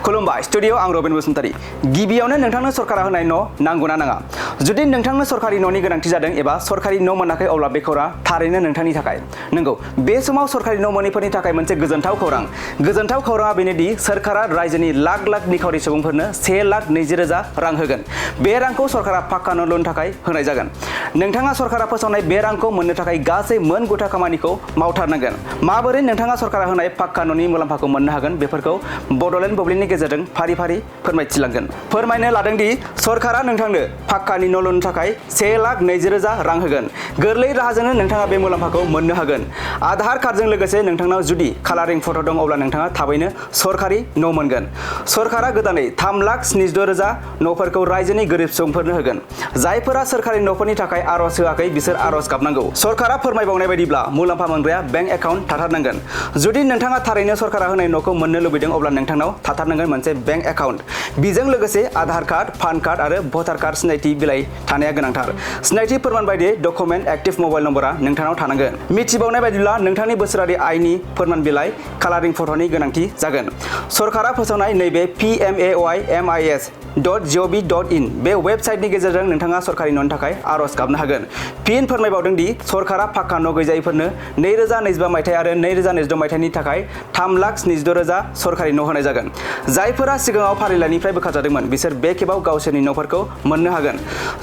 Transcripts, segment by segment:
खुलुमबाय स्टुडिअ आं रबिन बसुमतारी। गिबियावनो नोंथांनो सरकारा होनाय न' नांगौना नाङा? जुदि नोंथांनो सरकारि न'नि गोनांथि जादों एबा सरकारि न' मोनाखै अब्ला बे खौरां थारैनो नोंथांनि थाखाय। नंगौ, बे समाव सरकारि न' मोनैफोरनि थाखाय मोनसे गोजोनथाव खौरां। गोजोनथाव खौराङा बेनोदि सोरखारा रायजोनि लाख लाख निखावरि सुबुंफोरनो 1,20,000 रां होगोन। बे रांखौ सरकारा पाक्का न' लुनो थाखाय होनाय जागोन। नोंथाङा सरकारा फोसावनाय बे रांखौ मोननो थाखाय गासै मोन गुथा खामानिखौ मावथारनांगोन। माबोरै नोंथाङा सरकारा होनाय पाक्का न'नि मुलाम्फाखौ मोननो हागोन बेफोरखौ बड'लेण्ड बुब्लिनि गेजेरजों फारि फारि फोरमायथिलांगोन। फोरमायनो लादोंदि सरकारा नोंथांनो पाक्कानि न' लुनो थाखाय 1,20,000 रां होगोन। गोरलै राहाजोंनो नोंथाङा बे मुलाम्फाखौ मोननो हागोन। आधार कार्डजों लोगोसे नोंथांनाव जुदि कालारिं फट' दं अब्ला नोंथाङा थाबैनो सरकारि न' मोनगोन। सरकारा गोदानै 3,76,000 न'फोरखौ रायजोनि गोरिब सुबुंफोरनो होगोन। जायफोरा सोरखारि न'फोरनि थाखाय आर'ज होआखै बिसोर आर'ज गाबनांगौ। सरकारा फोरमायबावनाय बायदिब्ला मुलाम्फा मोनग्राया बेंक एकाउन्ट थाथारनांगोन। जुदि नोंथाङा थारैनो सरकारा होनाय न'खौ मोननो लुबैदों अब्ला नोंथांनाव थाथारनांगोन मोनसे बेंक एकाउन्ट। बिजों लोगोसे आधार कार्ड, पान कार्ड आरो भटार कार्ड सिनायथि बिलाइ थानाया गोनांथार। सिनायथि फोरमान बायदियै डकुमेन्ट एक्टिभ मबाइल नम्बरा नोंथांनाव थानांगोन। मिथिबावनाय बायदिब्ला नोंथांनि बोसोरारि आयनि फोरमान बिलाइ, कालारिं फट'नि गोनांथि जागोन। सरकारा फोसावनाय नैबे PMAYMIS.gov.in बे वेबसाइटनि गेजेरजों नोंथाङा सरकारि न'नि थाखाय आर'ज गाबनो हागोन। फिन फोरमायबावदों दि सरकारा पाक्का न' गैजायैफोरनो 2025 मायथाइ आरो 2026 मायथाइनि थाखाय 3,76,000 सरकारि न' होनाय जागोन। जायफोरा सिगाङाव फारिलाइनिफ्राय बोखारजादोंमोन बिसोर बे खेबाव गावसोरनि न'फोरखौ मोननो हागोन।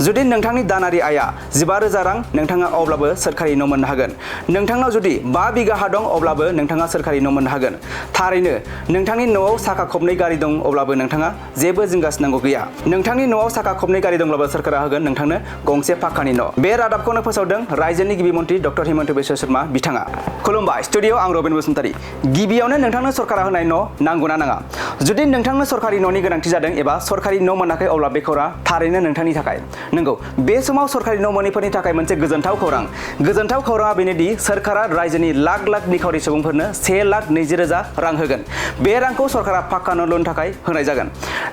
जुदि नोंथांनि दानारि आयआ 15,000 रां नोंथाङा अब्लाबो सोरखारि न' मोननो हागोन। नोंथांनाव जुदि 5 बिगा हा दं अब्लाबो नोंथाङा सोरखारि न' मोननो हागोन। थारैनो नोंथांनि न'आव साखा खबनै गारि दं अब्लाबो नोंथाङा जेबो जिंगासिनांगौ गैया। नोंथांनि न'आव साखा खबनै गारि दंब्लाबो सोरखारा होगोन नोंथांनो गंसे पाक्कानि न'। बे रादाबखौनो फोसावदों रायजोनि गिबि मन्थ्रि डक्टर हिमन्त बिश्व शर्मा बिथाङा। खुलुमबाय स्टुडिअ आं रबिन बसुमतारी। गिबियावनो नोंथांनो सरकारा होनाय न' नांगौना नाङा? जुदि नोंथांनो सरकारि न'नि गोनांथि जादों एबा सरकारि न' मोनाखै अब्ला बे खौरां थारैनो नोंथांनि थाखाय। नंगौ, बे समाव सरकारि न' मोनैफोरनि थाखाय मोनसे गोजोनथाव खौरां। गोजोनथाव खौराङा बेनोदि सोरखारा रायजोनि लाख लाख निखावरि सुबुंफोरनो 1,20,000 रां होगोन। बे रांखौ सरकारा पाक्का न' लुनो थाखाय होनाय जागोन।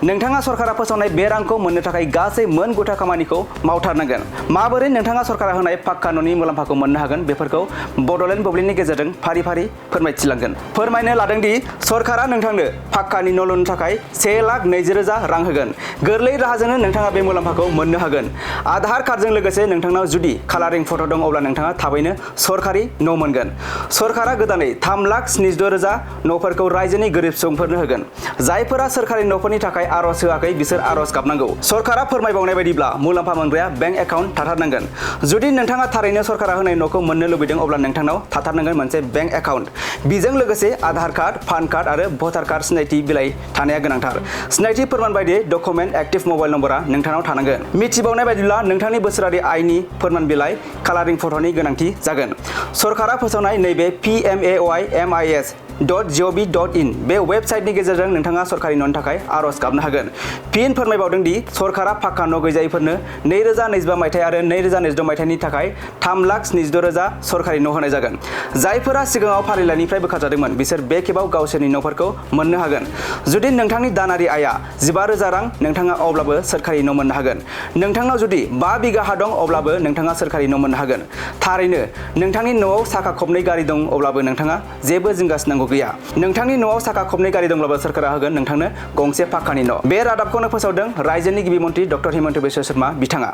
नोंथाङा सरकारा फोसावनाय बे रांखौ मोननो थाखाय गासै मोन गुथा खामानिखौ मावथारनांगोन। माबोरै नोंथाङा सरकारा होनाय पाक्का न'नि मुलाम्फाखौ मोननो हागोन बेफोरखौ बड'लेण्ड बुब्लिनि गेजेरजों फारि फारि फोरमायथिलांगोन। फोरमायनो लादोंदि सरकारा नोंथांनो पाक्कानि न' लुनो थाखाय 1,20,000 रां होगोन। गोरलै राहाजोंनो नोंथाङा बे मुलाम्फाखौ मोननो हागोन। आधार कार्डजों लोगोसे नोंथांनाव जुदि कालारिं फट' दं अब्ला नोंथाङा थाबैनो सरकारि न' मोनगोन। सरकारा गोदानै 3,76,000 न'फोरखौ रायजोनि गोरिब सुबुंफोरनो होगोन। जायफोरा सोरखारि न'फोरनि थाखाय आर'ज होआखै बिसोर आर'ज गाबनांगौ। सरकारा फोरमायबावनाय बायदिब्ला मुलाम्फा मोनग्राया बेंक एकाउन्ट थाथारनांगोन। जुदि नोंथाङा थारैनो सरकारा होनाय न'खौ मोननो लुबैदों अब्ला नोंथांनाव थाथारनांगोन मोनसे बेंक एकाउन्ट। बिजों लोगोसे आधार कार्ड, पान कार्ड आरो भटार कार्ड सिनायथि बिलाइ थानाया गोनांथार। सिनायथि फोरमान बायदियै डकुमेन्ट एक्टिभ मबाइल नम्बरा नोंथांनाव थानांगोन। मिथिबावनाय बायदिब्ला नोंथांनि बोसोरारि आयनि फोरमान बिलाइ, कालारिं फट'नि गोनांथि जागोन। सरकारा फोसावनाय नैबे PMAYMIS.gov.in बे वेबसाइटनि गेजेरजों नोंथाङा सरकारि न'नि थाखाय आर'ज गाबनो हागोन। फिन फोरमायबावदों दि सरकारा पाक्का न' गैजायैफोरनो 2025 मायथाइ आरो 2026 मायथाइनि थाखाय 3,76,000 सरकारि न' होनाय जागोन। जायफोरा सिगाङाव फारिलाइनिफ्राय बोखारजादोंमोन बिसोर बे खेबाव गावसोरनि न'फोरखौ मोननो हागोन। जुदि नोंथांनि दानारि आयआ 15,000 रां नोंथाङा अब्लाबो सोरखारि न' मोननो हागोन। नोंथांनाव जुदि 5 बिगा हा दं अब्लाबो नोंथाङा सोरखारि न' मोननो हागोन। थारैनो नोंथांनि न'आव साखा खबनै गारि दं अब्लाबो नोंथाङा जेबो जिंगासिनांगौ गैया। नोंथांनि न'आव साखा खबनै गारि दंब्लाबो सोरखारा होगोन नोंथांनो गंसे पाक्कानि न'। बे रादाबखौनो फोसावदों रायजोनि गिबि मन्थ्रि डक्टर हिमन्त बिश्व शर्मा बिथाङा।